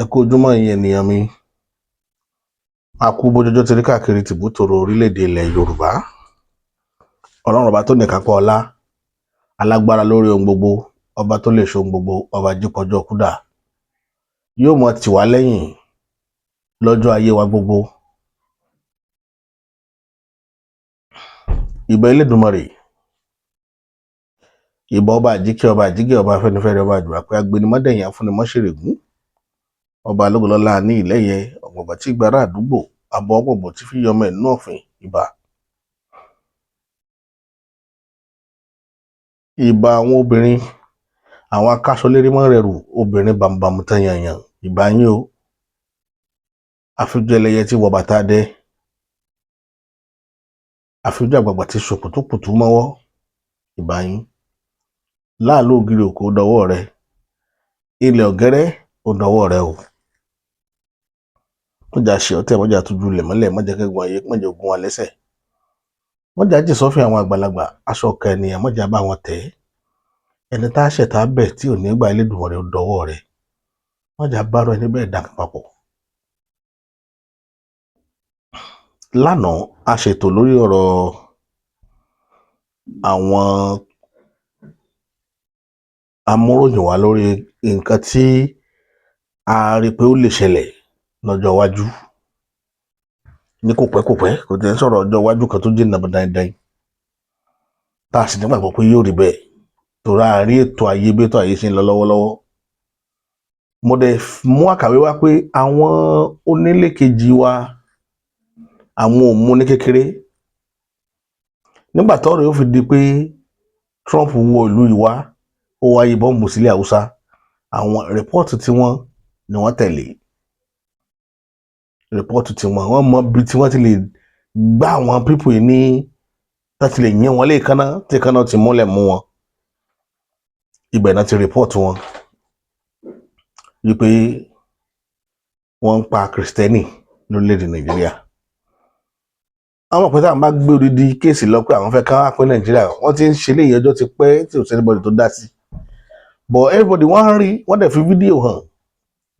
Ẹ kú ojúmọ́, ẹ̀yin ènìyàn mi. A kú bójújó ti rí káàkiri tìbútòrò orílẹ̀-èdè ilẹ̀ Yorùbá. Ọlọ́run ọba tó ní ìkápá ọlá, alágbára lórí ohun gbogbo, ọba tó lè ṣe ohun gbogbo, ọba jípọjọ́ kúdà, yóò mọ tì wá lẹ́yìn lọ́jọ́ ayé wa gbogbo. Ìbà Elédùmarè, ìbà ọba àjíkẹ́, ọba àjígẹ̀, ọba afẹ́nifẹ́re, ọba àjùwàpẹ́, agbénimọ́dẹ̀yìn, afúnimọ́ṣèrègún, ọba alógolọ́lá ní ìlẹ́yẹ ọ̀gbọ̀gbà tí gbàrà àdúgbò abọ́ ọ̀gbọ̀gbọ̀ tí fi yọmọ ẹ̀ nínú ọ̀fìn. Ìbà. Ìbà àwọn obìnrin, àwọn akáṣọlérí mọ́ rẹrù obìnrin bàmùbàmù tán yànyàn, ìbà yín o. Àfijọ́ ẹlẹ́yẹ tí wọ bàtà dẹ, àfijọ́ àgbààgbà tí ṣòkùtùkùtù mọ́wọ́, ìbà yín. Láàlú ògiri òkò, ó dọwọ́ rẹ. Ilẹ̀ ọ̀gẹ́rẹ́, ó dọwọ́ rẹ o. Mọ́jà ṣe ọtẹ̀, mọ́jà tójú ilẹ̀ mọ́lẹ̀, mọ́jà kẹ́gun ayé, mọ́jà ogun wa lẹ́sẹ̀, mọ́jà jì sọ́fìn àwọn àgbàlagbà, aṣọ ọ̀kà ènìyàn mọ́jà bá wọn tẹ̀ ẹ́. Ẹni tá a ṣẹ̀ tá a bẹ̀ tí ò ní gbà, Elédùmarè, ó dọwọ́ rẹ. Mọ́jà bárò ẹni bẹ́ẹ̀ dà papọ̀. Lánàá, a ṣètò lórí ọ̀rọ̀ àwọn amúròyìn wá lórí nǹkan tí a rí pé ó lè ṣẹlẹ̀ lọ́jọ́ iwájú ní kò pẹ́ kò pẹ́, kò tẹ̀ ń sọ̀rọ̀ ọjọ́ iwájú kan tó jìnnà dandan, tá a sì nígbàgbọ́ pé yóò rí bẹ́ẹ̀, torí a rí ètò ayé bí ètò ayé ṣe ń lọ lọ́wọ́lọ́wọ́. Mo dẹ̀ mú àkàwé wá pé àwọn onílé kejì wa, àwọn ò mú ní kékeré. Nígbà tọ́rọ̀ yóò fi di pé Trump wọ ìlú yìí wá, ó wá yí bọ́ǹbù sílẹ̀ Haúsá, àwọn report tí wọ́n ni wọ́n tẹ̀lé report tí wọ́n wọ́n mọ bí tí wọ́n ti lè gbá àwọn people yìí ní, láti lè yín wọn léèkánná tí kánná ti múlẹ̀ mú wọn. Ibẹ̀ náà ti report wọn wípé wọ́n ń pa Kristẹni lórílẹ̀‐èdè Nàìjíríà. Àwọn ọ̀pẹ táwọn bá gbé odidi case lọ pé àwọn fẹ́ ká wá pín Nàìjíríà, wọ́n ti ń ṣe léyìí ọjọ́ ti pẹ́ tí ò sí anybody tó dá sí, but everybody wọ́n rí, wọ́n dẹ̀ fi fídíò hàn,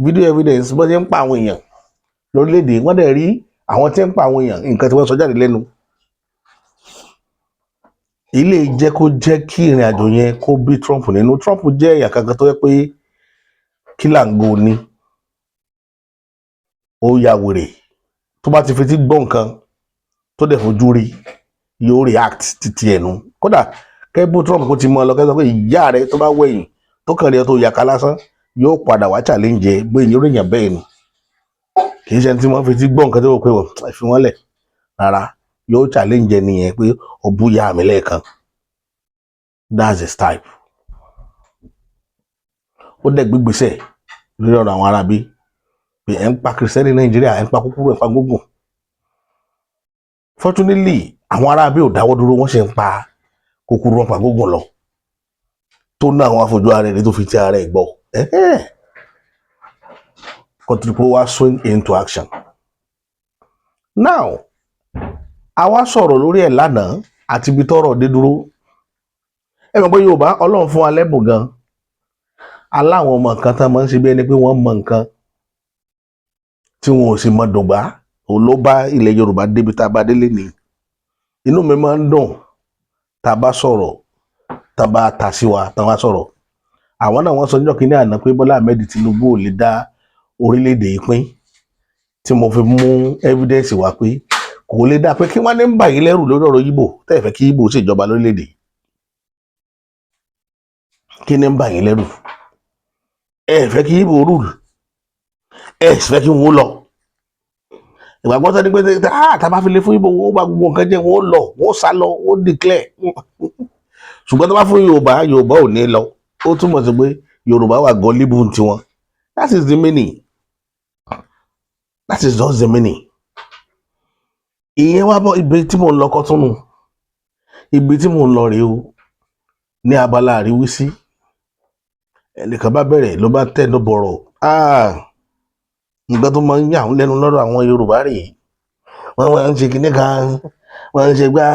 video evidence bọ́n ṣe ń pa àwọn èèyàn lórílẹ̀‐èdè. Wọ́n dẹ̀ rí àwọn tí ń pa àwọn èèyàn, nǹkan tí wọ́n sọ jáde lẹ́nu. Ilé jẹ́ kó jẹ́ kí ìrìn àjò yẹn kó bí Trump nínú. Trump jẹ́ èèyàn kankan tó yẹ pé kí là ń go ni, ó ya wèrè. Tó bá ti fetí gbọ́ nǹkan tó dẹ̀ fojú rí, yóò react títí ẹnu. Kódà kẹ́bù Trump kó ti mọ ọ lọ, kẹ́ sọ pé ìyá rẹ tó bá wẹ̀yìn tó kàn rí ọ tó yàká lásán, yóò padà wá challenge ẹ bóyá yóò rèèyàn bẹ́ẹ̀ ni. Kì í ṣe ẹni tí wọ́n fetí gbọ́ nǹkan tó wò pé wọ́n fi wọ́n lẹ̀ rárá, yóò challenge ẹ nìyẹn pé ó bú ìyá mi lẹ́ẹ̀kan. That's his type. Ó dẹ̀ gbígbèsè lórí ọ̀rọ̀ àwọn arábí pé ẹ̀ ń pa Kìrìsìtẹ́nì Nàìjíríà, ẹ̀ ń pa kúkúrú, ẹ̀ ń pa gúngùn. Fortunately, àwọn arábí ò dáwọ́ dúró, wọ́n ṣe ń pa kúkúrú, wọn pa gúngùn lọ, tó ná àwọn afojú ara ẹni tó fi ti ara ẹ̀ gbọ́ kọ́tùrìpó wá swing into action. Now, a wá sọ̀rọ̀ lórí ẹ̀ lánàá àti ibi tọ́rọ̀ dé dúró. Ẹ mọ̀ pé Yorùbá, Ọlọ́run fún wa lẹ́bùn gan, aláwọn ọmọ nǹkan tán máa ń ṣe bí ẹni pé wọ́n mọ nǹkan tí wọn ò sì mọ dùgbà. Òun ló bá ilẹ̀ Yorùbá débi tá a bá délé ní. Inú mi máa ń dùn tá a bá sọ̀rọ̀, tá a bá ta sí wa, tá a bá sọ̀rọ̀. Àwọn náà wọ́n sọ níjọ́ kínní àná pé Bọ́lá Ahmed Tinubu ò lè dá orílẹ̀-èdè yìí pín, tí mo fi mú evidence wá pé kò lè dá, pé kí wọ́n ní ń bà yín lẹ́rù lórí ọ̀rọ̀ Ìgbò tẹ́ ẹ fẹ́ kí Ìgbò ṣèjọba lórílẹ̀-èdè yìí. Kí ni ń bà yín lẹ́rù? Ẹ fẹ́ kí Ìgbò rule, ẹ sì fẹ́ kí wọ́n lọ. Ìgbàgbọ́ sọ ni pé tá a bá fi lè fún Ìgbò, wọ́n bá gbogbo nǹkan jẹ́, wọ́n lọ, wọ́n sá lọ, wọ́n declare. Ṣùgbọ́n tó bá fún Yorùbá, Yorùbá ò ní lọ. Ó túmọ̀ sí pé Yorùbá wà gullible tiwọn. That is the meaning, that is just the meaning. Ìyẹn wá bọ́ ibi tí mò ń lọ kọ́túnù, ibi tí mò ń lọ rèé o. Ní abala àríwísí, ẹnìkan bá bẹ̀rẹ̀, ló bá tẹnu bọ̀rọ̀, nǹkan tó máa ń yà wọ́n lẹ́nu lọ́rọ̀ àwọn Yorùbá rèé, wọ́n máa ń ṣe kinní kan, wọ́n ń ṣe gbá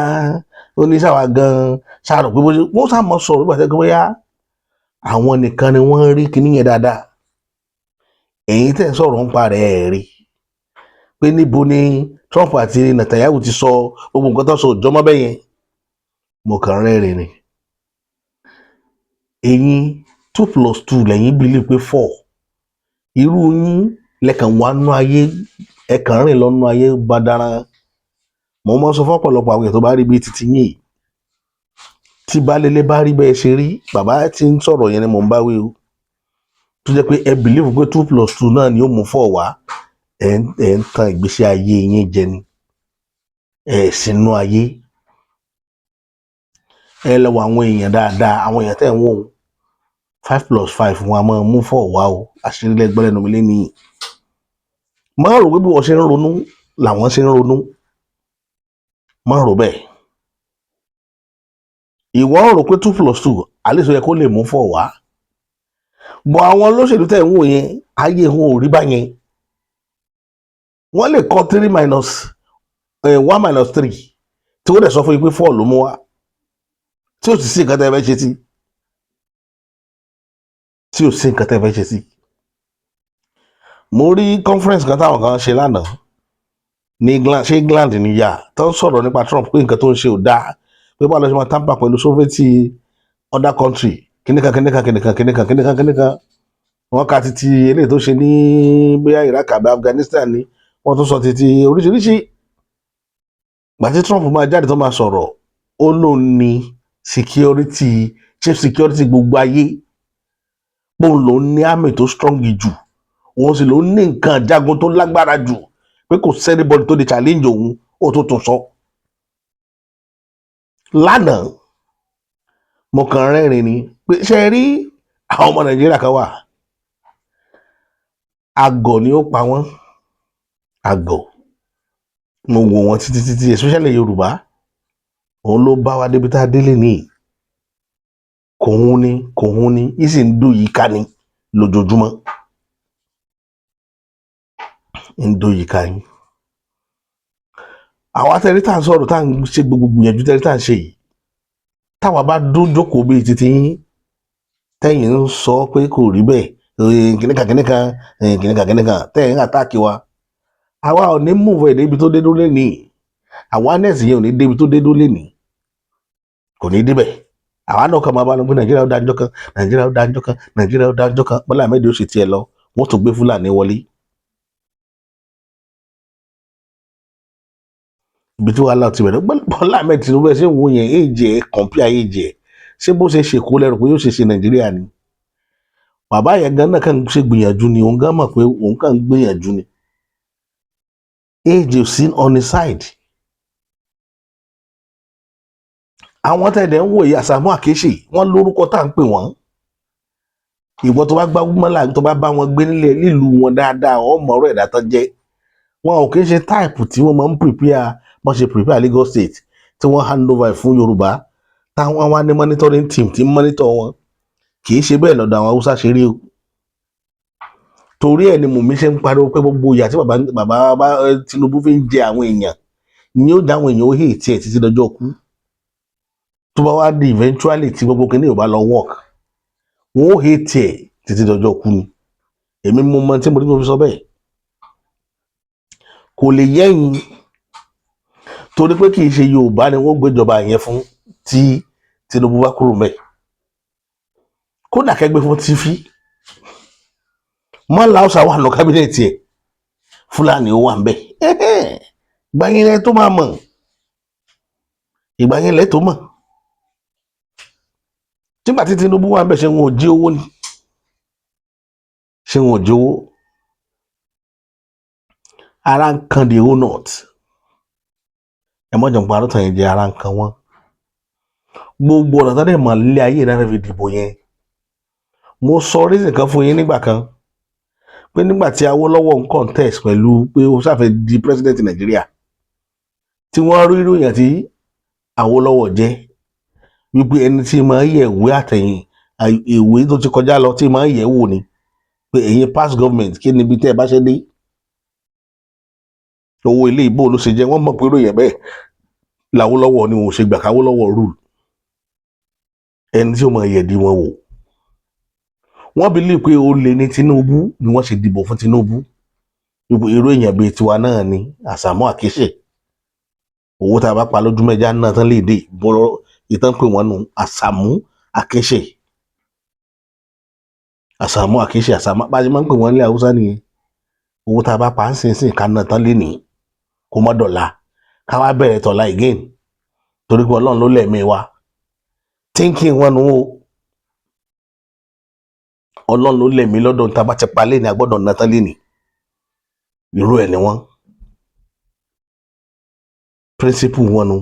oníṣàwà gan-an ṣàrò pé bó ṣe wọ́n sàmọ́ sọ̀rọ̀ nígbà tó yẹ bóyá àwọn nìkan ni wọ́n rí kinní yẹn dáadáa. Ẹ̀yin tẹ́ ń sọ̀rọ̀ ń pa rẹ̀, ẹ̀ rí pé níbo ni Trump àti Netanyahu ti sọ gbogbo nǹkan tó sọ òjọ́mọ́ bẹ́ẹ̀ yẹn? Mo kàn rẹ́rìn ni. Ẹ̀yin, 2 plus 2 lẹ́yìn believe pé 4. Irú yín lẹ́kàn wá nú ayé, ẹ̀kàn rìn lọ́nú ayé badara. Mo mọ́ sọ fọ́pọ̀lọpọ̀ àwọn èèyàn tó bá rí bíi titi yín yìí, tí balẹ̀lẹ̀ bá rí bẹ́ẹ̀ ṣe rí, bàbá tí ń sọ̀rọ̀ yẹn ni mò ń bá wí o, tó jẹ́ pé ẹ believe pé 2 plus 2 náà ni ó mú 4 wá, ẹ̀ ń tan ìgbésí ayé yín jẹ ni. Ẹ̀ sínú ayé, ẹ lọ wọ àwọn èèyàn dáadáa, àwọn èèyàn tẹ̀ ń wò ó, 5 plus 5 wọn a máa mú 4 wá o. Àṣírí lẹ́gbẹ́ lẹ́nu mi lé nìyí. Má rò pé bí wọ́n ṣe ń ronú làwọn ṣe ń ronú. Má rò bẹ́ẹ̀. Ìwọ ń rò pé 2 plus 2 àlẹ́ sọ yẹ kó lè mú 4 wá bọ̀. Àwọn olóṣèlú tẹ̀ ń wò yẹn, ayé wọn ò rí báyẹn. Wọ́n lè kọ three minus 1 minus 3, tí wọ́n dẹ̀ sọ fún yín pé 4 ló mú wá, tí ò sì sí nǹkan tẹ́ ẹ fẹ́ ṣe sí, tí ò sí nǹkan tẹ́ ẹ fẹ́ ṣe sí. Mo rí conference kan táwọn kan ṣe lánàá ní England, ṣé England níyà, tó ń sọ̀rọ̀ nípa Trump pé nǹkan tó ń ṣe ò dáa, pé báwo ló ṣe máa tamper pẹ̀lú sovereignty other country, kíníkan kíníkan kíníkan kíníkan kíníkan kíníkan. Wọ́n ka títí eléyìí tó ṣe ní bóyá Iraq àbí Afghanistan ni. Wọ́n tún sọ títí oríṣiríṣi. Gbàtí Trump máa jáde tó máa sọ̀rọ̀, ó lóun ní security, chief security gbogbo ayé, pé òun lòun ní army tó strong jù, òun sì lòun ní nǹkan jagun tó lágbára jù, pé kò sí anybody tó lè challenge òun. Ó tó tún sọ lánàá, mo kàn rẹ́rìn ni pé ṣe rí àwọn ọmọ Nàìjíríà kan wà, àgọ̀ ni ó pa wọ́n, àgọ̀. Mo wò wọ́n títí títí, especially Yorùbá. Òun ló bá wa débi tá a délé ní kò hún ní, kò hún ní, yìí sì ń dùn yìí ká ní lójoojúmọ́, ń dùn yìí ká yín. Àwa tẹ́rí tá à ń sọ̀rọ̀, tá à ń ṣe gbogbo gbìyànjú tẹ́rí tá à ń ṣe yìí, táwa bá dún jókòó bíi titi yín, tẹ́yìn ń sọ pé kò rí bẹ́ẹ̀, kìnìkan kìnìkan kìnìkan kìnìkan, tẹ́yìn ń attack wa, àwa ò ní move ẹ̀ débi tó dé dúró lénìí. Awareness yẹn ò ní débi tó dé dúró lénìí, kò ní débẹ̀. Àwa náà kàn máa bá lọ pé Nàìjíríà ó dájọ́ kan, Nàìjíríà ó dájọ́ kan, Nàìjíríà ó dájọ́ kan. Bọ́lá Ahmed ó sì tiẹ̀ lọ, wọ́n tún gbé Fúlàní wọlé. Ibi tí wàhálà ti bẹ̀rẹ̀, Bọ́lá Ahmed Tinubu ẹ̀ ṣe ń wo yẹn, age ẹ̀, compare age ẹ̀, ṣé bó ṣe ṣèkó lẹ́rù pé yóò ṣe ṣe Nàìjíríà ni? Bàbá yẹn gan náà kàn ń ṣe gbìyànjú ni. Òun gan mọ̀ pé òun kàn ń gbìyànjú ni. Age is seen on his side. Àwọn tẹ̀lé ń wò yìí, Àsàmú Àkéṣe, wọ́n lórúkọ tá à ń pè wọ́n. Ìwọ tó bá gbá mọ́là, tó bá bá wọn gbé nílé nílùú wọn dáadáa, wọn mọ̀ ọ̀rọ̀ ẹ̀dá tán jẹ́. Wọn ò kí ń ṣe type tí wọ́n máa ń prepare. Wọ́n ṣe prepare Lagos State tí wọ́n hand over fún Yorùbá, táwọn wá ní monitoring team tí ń monitor wọn. Kì í ṣe bẹ́ẹ̀ lọ́dọ̀ àwọn Haúsá ṣe rí o. Torí ẹ̀ ni mùmí ṣe ń pariwo pé gbogbo ìyà tí bàbá bàbá Tinubu fi ń jẹ àwọn èèyàn ni ó dá àwọn èèyàn ó hate ẹ̀ títí dọjọ́ kú. Tó bá wá di eventually tí gbogbo kìíní ò bá lọ work, wọn ó hate ẹ̀ títí dọjọ́ kú ni. Èmi mo mọ tí mo rí mo fi sọ bẹ́ẹ̀. Kò lè yẹ́yìn, torí pé kì í ṣe Yorùbá ni wọ́n gbéjọba yẹn fún. Tí Tinubu bá kúrò mẹ́, kódà kẹgbẹ́ fún tífí mọ́lá ọ̀sà wà lọ cabinet ẹ̀, Fúlàní ó wà ń bẹ̀. Ìgbà yẹn lẹ tó máa mọ̀, ìgbà yẹn lẹ tó mọ̀. Nígbà tí Tinubu wà ń bẹ̀, ṣé wọn ò jí owó ni? Ṣé wọn ò jí owó? Ara ń kan the whole north. Ẹ mọ̀jọ̀ ń parọ́ tàn yín jẹ́. Ara ń kan wọ́n. Gbogbo ọ̀nà tó dẹ̀ mọ̀ lé ayé ìdáná fi dìbò yẹn, mo sọ reason kan fún yín nígbà kan pé nígbà tí Awólọ́wọ̀ ń contest pẹ̀lú pé ó ṣàfẹ́ di president Nàìjíríà, tí wọ́n rí ìròyìn tí Awólọ́wọ̀ jẹ́, wípé ẹni tí máa ń yẹ̀ ìwé àtẹ̀yìn, ìwé tó ti kọjá lọ, tí máa ń yẹ̀ wò ni, pé ẹ̀yin past government, kí níbi tẹ́ ẹ bá ṣe dé, owó ilé ìbò ló ṣe jẹ́. Wọ́n mọ̀ pé ìròyìn bẹ́ẹ̀ làwólọ́wọ̀ ni òun ṣe gbà káwólọ́wọ̀ rule, ẹni tí ó máa yẹ̀dí wọn wò. Wọ́n believe pé olè ní Tinubu ni wọ́n ṣe dìbò fún Tinubu. Irú èèyàn bíi tiwa náà ni Àsàmú Àkíṣe. Owó tá a bá pa lójúmọ́, ẹja náà tán lè dé bọ́rọ̀ ìtàn pé wọ́n nu Àsàmú Àkíṣe, Àsàmú Àkíṣe, Àsàmú bá a ṣe máa ń pè wọ́n ní Haúsá nìyẹn. Owó tá a bá pa ń sìn sìn ká náà tán lé ní kó má dọ̀la, ká wá bẹ̀rẹ̀ tọ̀la again, torí pé Ọlọ́run ló lẹ̀mí wa. Thinking wọn nù o. Ọlọ́run ló lẹ̀mí lọ́dọ̀, tá a bá ti pa lé ní agbọ́dọ̀ náà tán lé ní. Irú ẹ̀ ni wọ́n, principle wọn nu.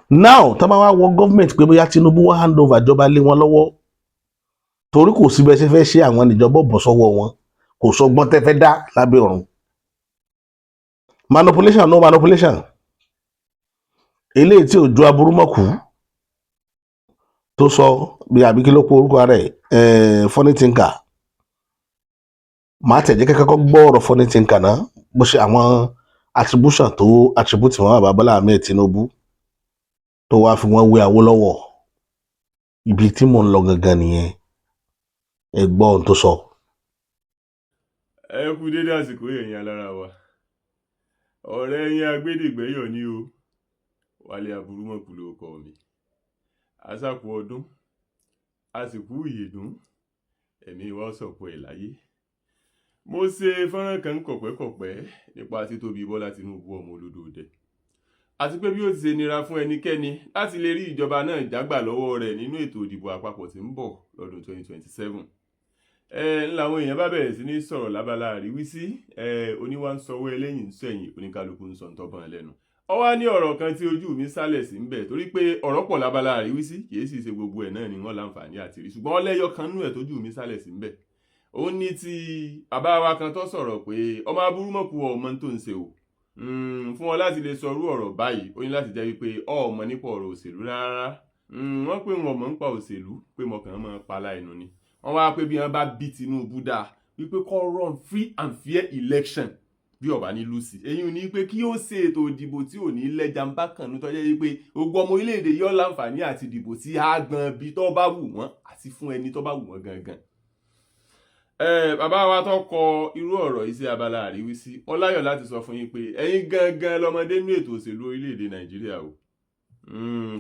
Now, tá a bá wá wọ government pé bóyá Tinubu wá hand over ìjọba lé wọn lọ́wọ́, torí kò sí bẹ́ẹ̀ ṣe fẹ́ ṣe, àwọn ìjọba bọ̀ sọ́wọ́ wọn. Kò sọgbọ́n tẹ́ fẹ́ dá lábẹ́ ọ̀run. Manipulation, no manipulation, eléyìí tí ò ju aburú mọ̀kú tó sọ bí àbí kí ló pọ̀ orúkọ rẹ̀, Funny Thinker. Màá tẹ̀ jẹ́ kẹ́kẹ́ gbọ́ ọ̀rọ̀ Funny Thinker náà, bó ṣe àwọn attribution tó attribute wọn bàbá Bọ́lá Ahmed Tinubu, tó wáá fi wọ́n wé Awólọ́wọ̀. Ibi tí mò ń lọ gangan nìyẹn. Ẹ gbọ́ ohun tó sọ. Ẹ kú dédé àsìkò yẹ̀yìn alára wa. Ọ̀rẹ́ yín agbẹ́dẹ́gbẹ́yọ̀ ní o, Wálé Aburúmọ̀kù ló kọ mi. Àṣàkù ọdún, àsìkò ìyèdún, ẹ̀mí wa sọ̀pọ̀ ẹ̀ láyé. Mo ṣe fọ́nrán kan kọ̀pẹ́kọ̀pẹ́ nípa títóbi Bọ́lá Tinubu, ọmọ olódòdẹ, àti pé bí ó ti ṣe nira fún ẹnikẹ́ni láti lè rí ìjọba náà jágbà lọ́wọ́ rẹ̀ nínú ètò ìdìbò àpapọ̀ tí ń bọ̀ lọ́dún 2027. Ẹ ń làwọn èèyàn bá bẹ̀rẹ̀ sí ní sọ̀rọ̀ lábala àríwísí. Ẹ oníwà ń sọwọ́, ẹlẹ́yìn ń sẹ̀yìn, oníkálukú ń sọ ń tọ́bọ̀n lẹ́nu. Ó wá ní ọ̀rọ̀ kan tí ojú mi sálẹ̀ sí ń bẹ̀, torí pé ọ̀rọ̀ pọ̀ lábala àríwísí, kì í sì ṣe gbogbo ẹ̀ náà ni wọ́n láǹfààní àti rí, ṣùgbọ́n ọlẹ́yọ kan nú ẹ̀ tójú mi sálẹ̀ sí ń bẹ̀. Ó ní ti bàbá wa kan tó sọ̀rọ̀ pé ọmọ aburúmọ̀kù, ọmọ tó ń ṣe o fún ọ láti lè sọ irú ọ̀rọ̀ báyìí, ó ní láti jẹ́ wípé ọmọ nípa ọ̀rọ̀ òṣèlú rárá. Wọ́n pé wọn mọ̀ nípa òṣèlú, pé mo kàn máa pa láìnu ni. Wọ́n wá pé bí wọ́n bá bí Tinubu dáa, wípé kó run free and fair election, bí ó bá ní lose. Èyí ní pé kí ó ṣe ètò ìdìbò tí ò ní lẹ́jà ń bá kàn ní, tọ́jú wípé gbogbo ọmọ orílẹ̀-èdè yóò láǹfààní àti ìdìbò tí á gbọ́n bí tó bá wù wọ́n àti fún ẹni tó bá wù wọ́n gangan. Bàbá wa tó kọ irú ọ̀rọ̀ yìí sí abala àríwísí, wọ́n láyọ̀ láti sọ fún yín pé ẹ̀yin gangan lọmọdé nínú ètò òṣèlú orílẹ̀-èdè Nàìjíríà o.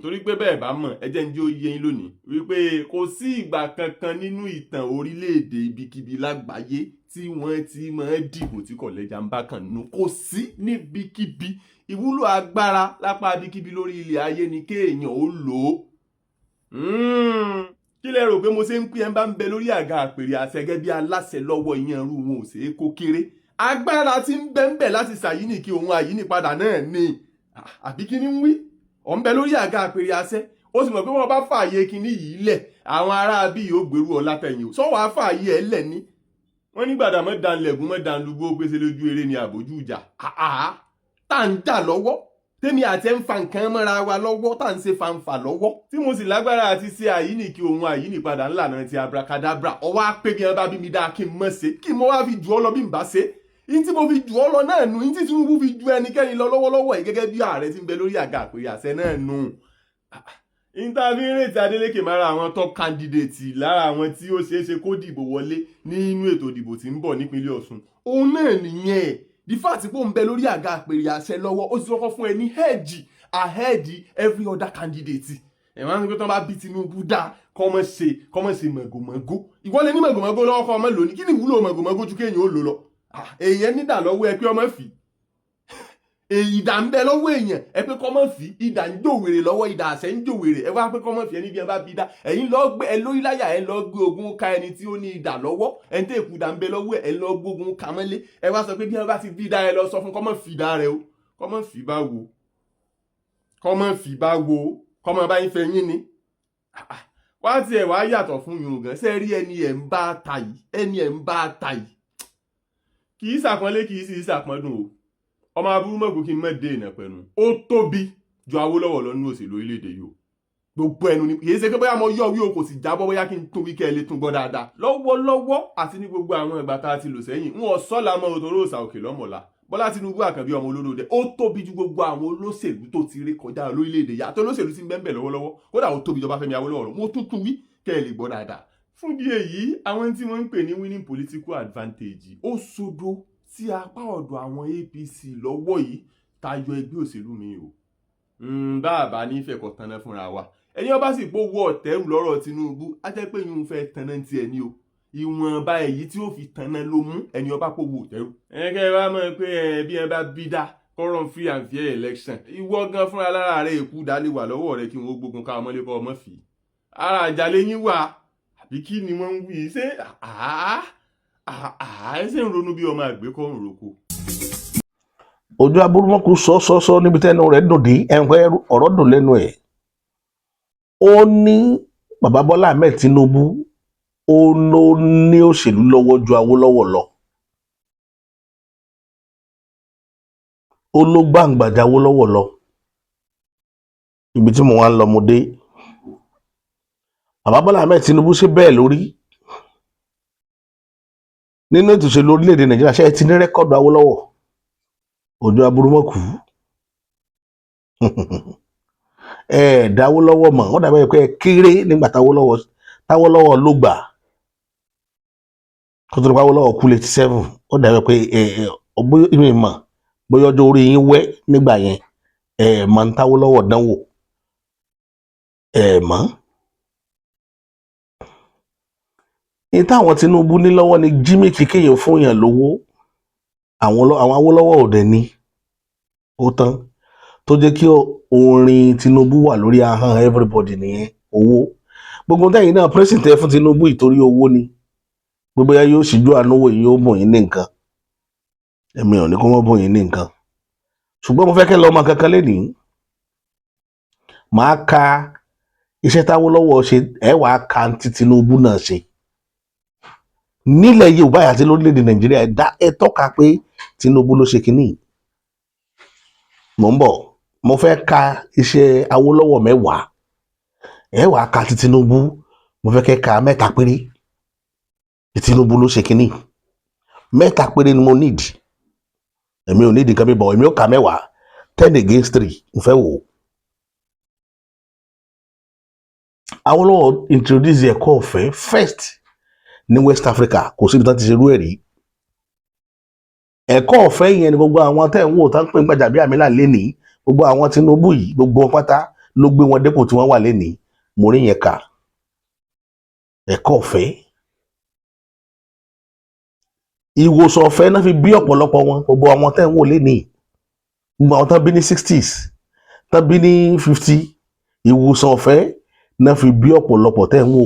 Torí pé bẹ́ẹ̀ bá mọ̀, ẹ jẹ́ ń jẹ́ ó yé yín lónìí wípé kò sí ìgbà kankan nínú ìtàn orílẹ̀-èdè ibikíbi lágbàáyé tí wọ́n ti máa dìbò tí kò lẹ́jà ń bá kàn nínú. Kò sí níbikíbi. Ìwúlò agbára lápá ibikíbi lórí ilẹ̀ ayé ni kéèyàn ó lò ó. Kí lẹ rò pé mo ṣe ń pín? Ẹ bá ń bẹ lórí àga àpèrè àṣẹ gẹ́gẹ́ bí aláṣẹ lọ́wọ́, ìyẹn irú wọn ò ṣeé kó kéré. Agbára tí ń bẹ ń bẹ láti ṣàyíní kí òun àyíní padà náà ni. Àbí kí ni ń wí? Ọ̀ ń bẹ lórí àga àpèrè àṣẹ, ó sì mọ̀ pé wọ́n bá fààyè kinní yìí lẹ̀, àwọn ará bí yóò gbèrú ọ látẹ̀yìn o. Sọ wàá fààyè ẹ̀ lẹ̀ ní. Wọ́n ní gbàdá mọ́ danlẹ̀gùn mọ́ danlúgbó pèsè lójú eré ni àbójú ìjà tá à ń jà lọ́wọ́, tèmi àti ẹ̀ ń fa nǹkan mọ́ra wa lọ́wọ́, tá à ń ṣe fanfà lọ́wọ́, tí mo sì lágbára àti ṣe àyíní kí òun àyíní padà ńlànà ti abracadabra. Ọwọ́ á pé bí wọ́n bá bí mi dáa kí n mọ̀ ṣe, kí mo wá fi jù ọ́ lọ bí n bá ṣe. Yín tí mo fi jù ọ́ lọ náà nù, yín tí Tinubu fi ju ẹnikẹ́ni lọ lọ́wọ́lọ́wọ́ yìí gẹ́gẹ́ bí ààrẹ tí ń bẹ lórí àga àpèrè àṣẹ náà nù. Ìta fi ń retí Adeleke mára àwọn top candidate lára àwọn tí ó ṣeé ṣe kó dìbò wọlé nínú ètò ìdìbò tí ń bọ̀ nípínlẹ̀ Ọ̀ṣun, òun náà nìyẹn. The fact pé òun bẹ lórí àga àpèrè àṣẹ lọ́wọ́, ó ti kọ́kọ́ fún ẹ ní edge ahead every other candidate. Ẹ̀ máa ń sọ pé tí wọ́n bá bí Tinubu dá, kọ́mọ̀ ṣe mọ̀gòmọ́gó. Ìwọ lè ní mọ̀gòmọ́gó lọ́wọ́, kọ́ ọmọ lónìí. Kí ni ìwúlò mọ̀gòmọ́gó ju kéèyàn ó lò lọ? Èèyàn nídà lọ́wọ́ ẹ pé ọmọ fi ìdà ń bẹ lọ́wọ́ èèyàn, ẹ pé kọ́ mọ̀ fi ìdà ń jòwèrè lọ́wọ́, ìdà àṣẹ ń jòwèrè, ẹ wá pé kọ́ mọ̀ fi. Ẹni bí ẹ bá bí dá, ẹ̀yin lọ gbé ẹ lórí láyà, ẹ lọ gbé ogun ká ẹni tí ó ní ìdà lọ́wọ́, ẹni tí èkú ìdà ń bẹ lọ́wọ́ ẹ, lọ gbógun ká mọ́lé. Ẹ wá sọ pé bí ẹ bá ti bí dá, ẹ lọ sọ fún kọ́ mọ̀ fi dá rẹ o. Kọ́ mọ̀ fi bá wo? Kọ́ mọ̀ fi bá wo? Kọ́ mọ̀ bá yín fẹ́ yín ni wá tiẹ̀ wá yàtọ̀ fún yun gan. Ṣe rí ẹni ẹ̀ ń bá ta yìí, ẹni ẹ̀ ń bá ta yìí, kì í ṣàpọ́nlé, kì í sì ṣàpọ́ndùn o. Ọmọ aburú mọ̀gbó kí n mọ̀ dé ìnà pẹ̀lú. Ó tóbi ju Awólọ́wọ̀ lọ nínú òṣèlú orílẹ̀-èdè yìí o. Gbogbo ẹnu ni, kì í ṣe pé bóyá mo yọ wí o, kò sì jábọ́, bóyá kí n tún wí kẹ́ ẹ lè tún gbọ́ dáadáa. Lọ́wọ́lọ́wọ́ àti ní gbogbo àwọn ìgbà tá a ti lò sẹ́yìn, wọn sọ́la mọ́ òtòrò òsà òkè lọ́mọ̀ọ́lá. Bọ́lá Tinubu Àkànbí, ọmọ olódòdẹ, ó tóbi ju gbogbo àwọn olóṣèlú tó ti rí kọjá lórílẹ̀‐èdè yìí àti olóṣèlú tí ń bẹ́ẹ̀ bẹ́ẹ̀ lọ́wọ́lọ́wọ́. Kódà, ó tóbi jọba Fẹ́mi Awólọ́wọ̀. Mo tún tún wí kẹ́ ẹ lè gbọ́ dáadáa. Fún bí èyí, àwọn tí wọ́n ń pè ní winning political advantage, ó sodo sí apá ọ̀dọ̀ àwọn APC lọ́wọ́ yìí tayọ ẹgbẹ́ òṣèlú mi o. Bá a bá nífẹ̀ẹ́ kọ́ tanná fúnra wa, ẹni ọba sì gbówó ọ̀tẹ́rù lọ́rọ̀ Tinubu, á jẹ́ pé yín fẹ́ tanná tiẹ̀ ní o. Ìwọ̀nba èyí tí ó fi tanná ló mú ẹni ọba pòwó ọ̀tẹ́rù. Ẹ kẹ́ ẹ wá mọ̀ pé ẹ bí ẹ bá bí dá kọ́rọ̀ free and fair election, ìwọ gan fúnra lára rẹ, èkú dálé wà lọ́wọ́ rẹ kí wọ́n gbógun ká ọmọlé kọ́ ọmọ fi ara àjàlẹ̀ yín wà, àbí kí ni wọ́n ń wí? Ṣé àá àá ẹ ṣe ń ronú bí ọmọ àgbékọ́ ń roko. Ojú aburúmọ́kù sọ sọ sọ níbi tẹ́nu rẹ̀ dùn dé, ẹ̀ǹpẹ́ ọ̀rọ̀ dùn lẹ́nu ẹ̀. Ó ní bàbá Bọ́lá Ahmed Tinubu, ó ló ní òṣèlú lọ́wọ́ ju Awólọ́wọ̀ lọ, ó ló gbàǹgbà ju Awólọ́wọ̀ lọ. Ibi tí mo wá ń lọ, mo dé. Bàbá Bọ́lá Ahmed Tinubu, ṣe bẹ́ẹ̀ lórí nínú ètò ìṣèlú orílẹ̀-èdè Nàìjíríà? Ṣe é ti ní record Awólọ́wọ̀? Òjò aburúmọ̀kù, ẹ dáwọ́lọ́wọ́ mọ̀, ó dàbí pé ẹ kéré nígbà táwọ́lọ́wọ́ ló gbà kó tó ní pàwọ́lọ́wọ́ kú 87. Ó dàbí pé ẹ ẹ bóyá ìmọ̀ ìmọ̀ bóyá ọjọ́ orí yín wẹ́ nígbà yẹn, ẹ mọ̀ ń táwọ́lọ́wọ́ dánwò, ẹ mọ̀. Ní táwọn Tinubu ní lọ́wọ́ ni gimmick kéèyàn fún yàn lówó. Àwọn Awólọ́wọ̀ ò dẹ̀ ní ó tán tó jẹ́ kí orin Tinubu wà lórí ahọ́n everybody nìyẹn. Owó gbogbo tẹ́yìn náà president fún Tinubu, ìtorí owó ni. Gbogbo ya yóò ṣíjú àánú wò yín, yóò bùn yín ní nǹkan. Èmi ò ní kó mọ́ bùn yín ní nǹkan, ṣùgbọ́n mo fẹ́ kẹ́ lọ́mọ kankan lénìí. Màá ka iṣẹ́ táwólọ́wọ̀ ṣe, ẹ wàá ka ti Tinubu náà ṣe nílẹ̀ Yorùbá àti lórílẹ̀‐èdè Nàìjíríà. Ẹ dá ẹ tọ́ka pé Tinubu ló ṣe kínní. Mò ń bọ̀. Mo fẹ́ ka iṣẹ́ Awólọ́wọ̀ 10, ẹ wàá ka ti Tinubu. Mo fẹ́ kẹ́ ka mẹ́ta péré tí Tinubu ló ṣe kínní. Mẹ́ta péré ni mo need. Èmi ò need nǹkan mi bọ̀, èmi ò ka 10. 10 against 3, mo fẹ́ wò ó. Awólọ́wọ̀ introduce ẹ̀kọ́ ọ̀fẹ́ first ní West Africa. Kò síbi tán ti ṣerú ẹ̀ rí. Ẹ̀kọ́ ọ̀fẹ́ yẹn ni gbogbo àwọn tẹ́ ń wò tán ń pè ń Gbajabiamila lénìí, gbogbo àwọn Tinubu yìí, gbogbo wọn pátá ló gbé wọn dépò tí wọ́n wà lénìí. Mo rí yẹn kà. Ẹ̀kọ́ ọ̀fẹ́, ìwòsàn ọ̀fẹ́ náà fi bí ọ̀pọ̀lọpọ̀ wọn. Gbogbo àwọn tẹ́ ń wò lénìí, gbogbo àwọn tán bí ní 60s, tán bí ní 50, ìwòsàn ọ̀fẹ́ náà fi bí ọ̀pọ̀lọpọ̀ tẹ́ ń wò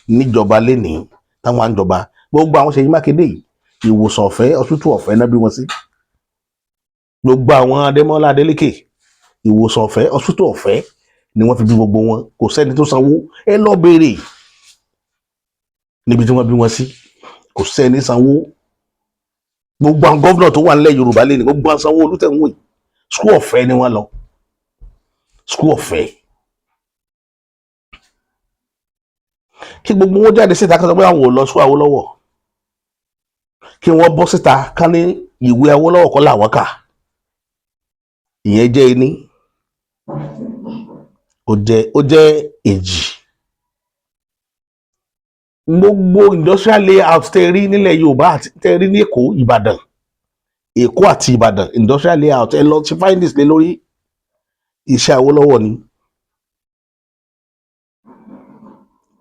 níjọba lénìí táwọn à ń jọba. Gbogbo àwọn Ṣèyí Mákindé yìí, ìwòsàn ọ̀fẹ́, hospital ọ̀fẹ́ náà bí wọn sí. Gbogbo àwọn Adémọ́lá Adélékè, ìwòsàn ọ̀fẹ́, hospital ọ̀fẹ́ ni wọ́n fi bí gbogbo wọn. Kò sẹ́ni tó sanwó. Ẹ lọ béèrè níbi tí wọ́n bí wọn sí, kò sẹ́ni sanwó. Gbogbo àwọn governor tó wà nílẹ̀ Yorùbá lé ní, gbogbo àwọn Sanwó-Olú tẹ̀ ń wò yìí, school ọ̀fẹ́ ni wọ́n lọ, school ọ̀fẹ́. Kí gbogbo wọn jáde síta kí wọ́n sọ pé àwọn ò lọ school Awólọ́wọ̀, kí wọ́n bọ́ síta ká ní ìwé Awólọ́wọ̀ kọ́ làwọn kà. Ìyẹn jẹ́ ení, ó jẹ́ èjì. Gbogbo industrial layout tẹ́ rí nílẹ̀ Yorùbá àti tẹ́ rí ní Èkó, Ìbàdàn, Èkó àti Ìbàdàn, industrial layout, ẹ lọ sí findings lé lórí, iṣẹ́ Awólọ́wọ̀ ni.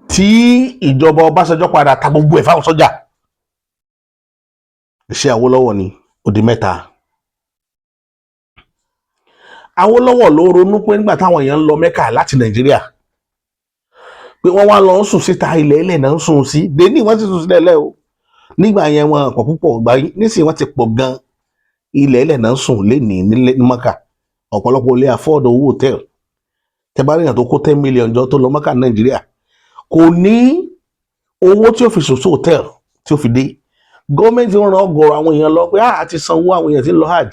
Tí ìjọba Ọbásanjọ́ padà ta gbogbo ẹ̀ fáwọn sọ́jà, iṣẹ́ Awólọ́wọ̀ ni. Ó di mẹ́ta. Awólọ́wọ̀ ló ronú pé nígbà táwọn èèyàn ń lọ Mẹ́kà láti Nàìjíríà, pé wọ́n wá lọ ń sùn síta, ilẹ̀ ilẹ̀ náà ń sùn sí dèní, wọ́n ti sùn sílẹ̀ lẹ́ o. Nígbà yẹn wọn pọ̀ púpọ̀ gbà, nísìnyí wọ́n ti pọ̀ gan. Ilẹ̀ ilẹ̀ náà ń sùn lénìí nílé ní Mẹ́kà. Ọ̀pọ̀lọpọ̀ lè afford owó hòtẹ́ẹ̀lì. Tẹ́ bá ríyàn tó kó 10 million jọ tó lọ Mẹ́kà Nàìjíríà, kò ní owó tí ó fi sùn sí hòtẹ́ẹ̀lì tí ó fi dé. Gọ́ọ̀mẹ̀ntì ń ran ọ̀gọ̀rọ̀ àwọn èèyàn lọ pé a ti sanwó àwọn èèyàn tí ń lọ hajj.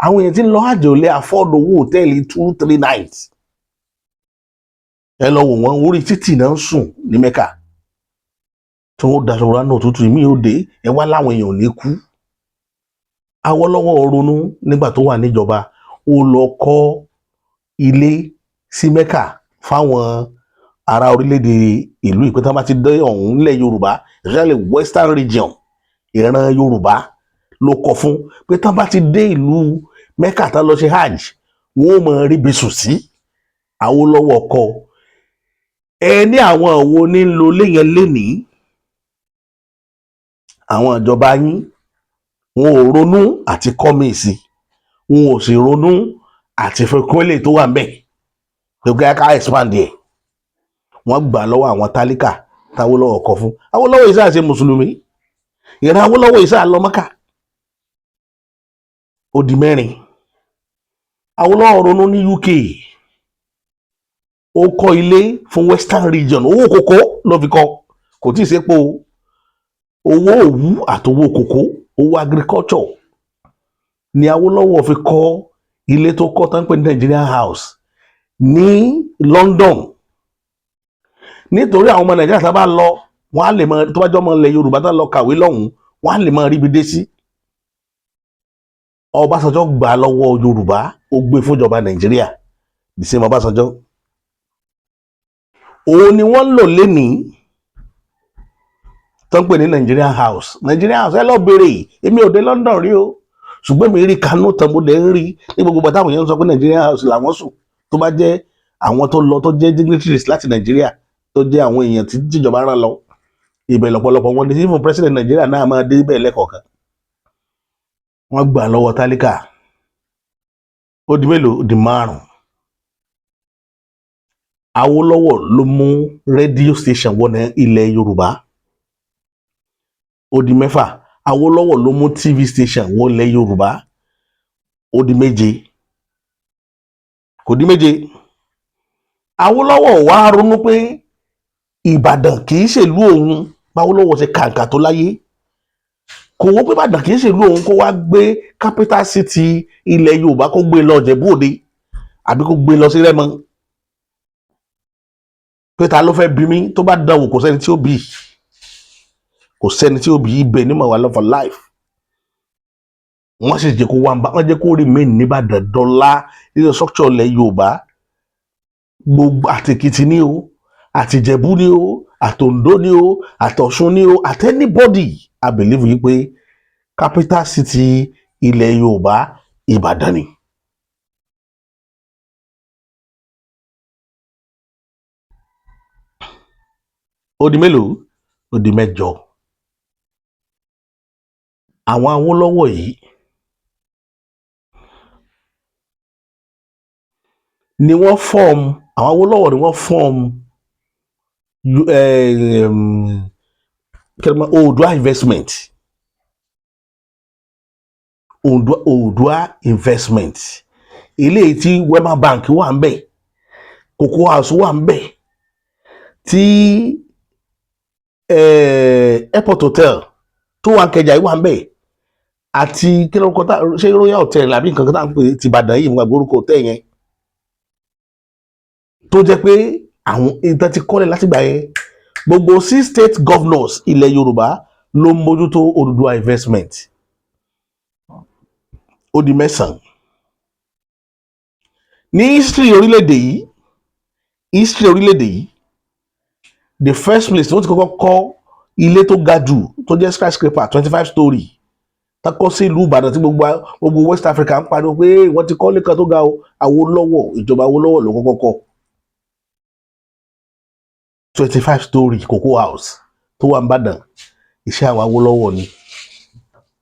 Àwọn èèyàn tí ń lọ hajj ò lè afford owó hòtẹ́ẹ̀lì 2-3 nights. Ẹ lọ wò wọ́n, orí títì náà ń sùn ní Mẹ́kà tí wọ́n daṣọ ra náà tútù ìmí ò dé. Ẹ wá láwọn èèyàn ò ní kú. Awólọ́wọ̀ ronú nígbà tó wà níjọba, ó lọ kọ́ ilé sí Mẹ́kà fáwọn Ará orílẹ̀-èdè ìlú ìpín tí wọ́n bá ti dé ọ̀hún nílẹ̀ Yorùbá, especially Western Region, ìran Yorùbá ló kọ fún pé tí wọ́n bá ti dé ìlú Mẹ́kà tán lọ ṣe hajj, wọ́n ó mọ ríbi sùn sí. Awólọ́wọ̀ kọ. Ẹ ní àwọn wo ní ń lo léyìn lénìí? Àwọn ìjọba yín, wọn ò ronú àti kọ́ míì sí, wọn ò sì ronú àti fi kún eléyìí tó wà ń bẹ̀ pé ká expand ẹ̀. Wọ́n gbà lọ́wọ́ àwọn tálíkà táwólọ́wọ̀ kọ fún. Awólọ́wọ̀ yìí sáà ṣe mùsùlùmí, ìran Awólọ́wọ̀ yìí sáà lọ Mọ́kà. Ó di mẹ́rin. Awólọ́wọ̀ ronú ní UK, ó kọ́ ilé fún Western Region. Owó kòkó ló fi kọ́, kò tí ì sépo. Owó òwú àtowó kòkó, owó agriculture ni Awólọ́wọ̀ fi kọ́ ilé tó kọ́ tán pé ní Nigerian House ní London, nítorí àwọn ọmọ Nàìjíríà tá a bá lọ, wọn á lè mọ, tó bá jọ ọmọ ilẹ̀ Yorùbá tá lọ kàwé lọ́hùn-ún, wọn á lè mọ ríbi dé sí. Ọbásanjọ́ gbà lọ́wọ́ Yorùbá, ó gbé fúnjọba Nàìjíríà. The same Ọbásanjọ́ òun ni wọ́n ń lò lénìí tó ń pè ní Nigerian House. Nigerian House, ẹ lọ béèrè. Èmi ò dé London rí o, ṣùgbọ́n mi rí kanú tán, mo dẹ̀ ń rí ní gbogbo bàtà àwọn èèyàn ń sọ pé Nigerian House làwọn sùn, tó bá jẹ́ àwọn tó lọ, tó jẹ́ dignitaries láti Nàìjíríà, tó jẹ́ àwọn èèyàn tí tíjọba rán lọ ibẹ̀, lọ́pọ̀lọpọ̀ wọn dé sí. Fún president Nàìjíríà náà máa dé ibẹ̀ lẹ́kọ̀ọ̀kan. Wọ́n gbà lọ́wọ́ tálíkà. Ó di mélòó? Ó di márùn. Awólọ́wọ̀ ló mú radio station wọ ní ilẹ̀ Yorùbá. Ó di mẹ́fà. Awólọ́wọ̀ ló mú TV station wọ ilẹ̀ Yorùbá. Ó di méje. Kò di méje? Awólọ́wọ̀ wá ronú pé Ìbàdàn kì í ṣèlú òun. Báwólọ́wọ̀ ṣe kàǹkà tó láyé, kò wọ́n pé Ìbàdàn kì í ṣèlú òun, kó wá gbé capital city ilẹ̀ Yorùbá, kó gbé lọ Ìjẹ̀bú Òde àbí kó gbé lọ sí Rẹ́mọ, pé ta ló fẹ́ bí mi? Tó bá dánwò, kò sẹ́ni tí ó bí, kò sẹ́ni tí ó bí. Ibẹ̀ ní màwá lọ for life. Wọ́n sì jẹ́ kó wá, wọ́n jẹ́ kó remain nìbàdàn dọ́là nínú structure ilẹ̀ Yorùbá gbogbo. Àtèkìtì ní o, àtìjẹ̀bú ní o, àtòǹdó ní o, àtọ̀ṣun ní o, àti anybody, I believe yìí pé capital city ilẹ̀ Yorùbá, Ìbàdàn ni. Ó di mélòó? Ó di mẹ́jọ. Àwọn Awólọ́wọ̀ yìí ni wọ́n form, àwọn Awólọ́wọ̀ ni wọ́n form Oòduà Investment. Oòduà Investment, eléyìí tí Wema Bank wà ń bẹ̀, Cocoa House wà ń bẹ̀, tí Airport Hotel tó wà ń Kẹjà yìí wà ń bẹ̀, àti kí ló kọ́ tá ṣé Royal Hotel àbí nǹkan kan tá à ń pè ti Ìbàdàn yìí, mo gbàgbé orúkọ hotel yẹn, tó jẹ́ pé àwọn ìtàn ti kọ́lẹ̀ látìgbà yẹn. Gbogbo six state governors ilẹ̀ Yorùbá ló ń mójútó Odùduwà Investment. Ó di mẹ́sàn-án. Ní history orílẹ̀-èdè yìí, history orílẹ̀-èdè yìí, the first place tí wọ́n ti kọ́kọ́ kọ́ ilé tó ga jù, tó jẹ́ skyscraper, 25 story, tá kọ́ sí ìlú Ìbàdàn, tí gbogbo West Africa ń pariwo pé wọ́n ti kọ́ ilé kan tó ga o, Awólọ́wọ̀, ìjọba Awólọ́wọ̀ ló kọ́kọ́ kọ́ 25 story Cocoa House tó wà n'Ìbàdàn. Iṣẹ́ àwọn Awólọ́wọ̀ ni.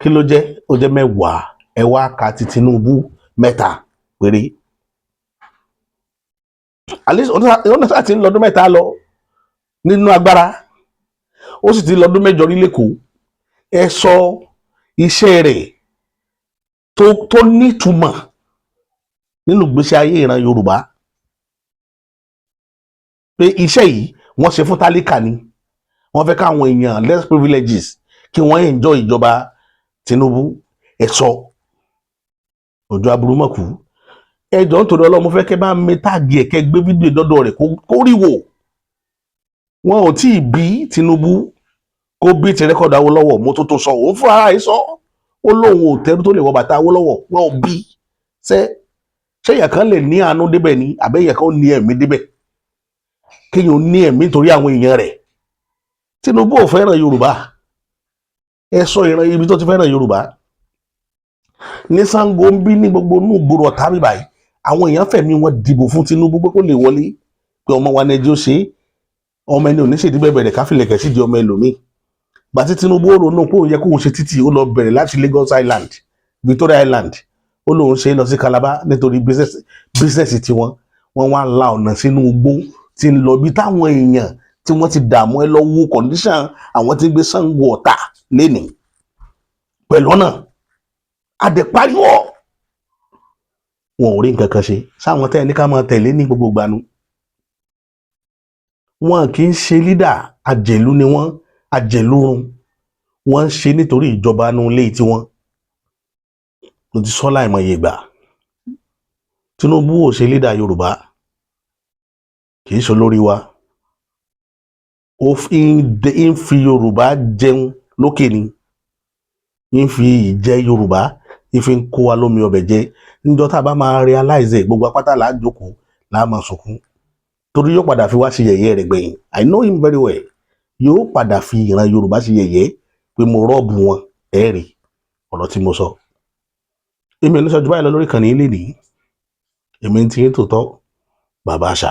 Kí ló jẹ́? Ó jẹ́ mẹ́wàá. Ẹ wá ka ti Tinubu, mẹ́ta péré. At least ọ̀nà sáà ti ń lọ́dún 3 lọ nínú agbára, ó sì ti lọ́dún 8 rí lẹ́kọ̀ọ́. Ẹ sọ iṣẹ́ rẹ̀ tó nítumọ̀ nínú ìgbésí ayé ìran Yorùbá, pé iṣẹ́ yìí wọ́n ṣe fún tálíkà ni, wọ́n fẹ́ káwọn èèyàn less privileges kí wọ́n enjoy ìjọba Tinubu. Ẹ sọ òjò aburú mọ̀kú. Ẹ jọ̀ọ́, nítorí Ọlọ́run, mo fẹ́ kẹ́ bá mi tag ẹ̀, kẹ́ gbé fídíò dọ́dọ̀ rẹ̀ kó rí wò. Wọn ò tí ì bí Tinubu kó bí ti record Awólọ́wọ̀. Mo tó tó sọ, òun fún ara yìí sọ, ó lóun ò tẹ́rú tó lè wọ bàtà Awólọ́wọ̀. Wọn ò bí ṣé èèyàn kan lè ní àánú débẹ̀ ni, àbẹ́ èèyàn kan ó ní ẹ̀mí débẹ̀? Kéèyàn ní ẹ̀mí nítorí àwọn èèyàn rẹ̀. Tinubu ò fẹ́ràn Yorùbá. Ẹ sọ ìran ibi tó ti fẹ́ràn Yorùbá. Ní Ṣàngó ń bí, ní gbogbo inú ìgboro Ọ̀tá mi báyìí, àwọn èèyàn fẹ̀mí wọn dìbò fún Tinubu pé kó lè wọlé, pé ọmọ wa nẹjọ́ ṣe é. Ọmọ ẹni ò ní ṣèdí bẹ̀bẹ̀rẹ̀ káfílẹ̀kẹ̀ sídìí ọmọ ẹlòmíì. Gbàtí Tinubu ó ronú pé òun yẹ kóun ṣe títì, ó lọ bẹ̀rẹ̀ láti Lagos Island, Victoria Island, ó lóun ṣe é lọ sí Calabar nítorí business tiwọn. Wọ́n wá la ọ̀nà sínú igbó tí ń lọ bí táwọn èèyàn tí wọ́n ti dààmú. Ẹ lọ wo condition àwọn tí ń gbé Ṣàngó Ọ̀tà lénìí pẹ̀lú ọ̀nà àdẹ̀pariwo. Wọn ò rí nǹkan kan ṣe sáwọn tẹ́ ẹ ní ká máa tẹ̀lé ní gbogbo ìgbàanu. Wọn kì í ṣe leader, àjẹ̀lú ni wọ́n, àjẹ̀lúrun. Wọ́n ń ṣe nítorí ìjọba inú ilé tiwọn. Mo ti sọ láìmọye ìgbà, Tinubu ò ṣe leader Yorùbá, kì í ṣe olórí wa. Ó ń fi Yorùbá jẹun lókè ni, ń fi ìjẹ Yorùbá, ń fi ń kó wa lómi ọbẹ̀ jẹ. Níjọ́ tá a bá máa realize ẹ̀, gbogbo apáta là á jókòó, là á máa sunkún, torí yóò padà fi wá ṣe yẹ̀yẹ́ rẹ̀ gbẹ̀yìn. I know him very well. Yóò padà fi ìran Yorùbá ṣe yẹ̀yẹ́ pé mo rob wọn. Ẹ̀ rí ọ̀rọ̀ tí mo sọ. Èmi ò ní sọ ju báyìí lọ lórí ìkànnì ilé nìyí. Èmi ń tiyín tòótọ́, bàbá àṣà.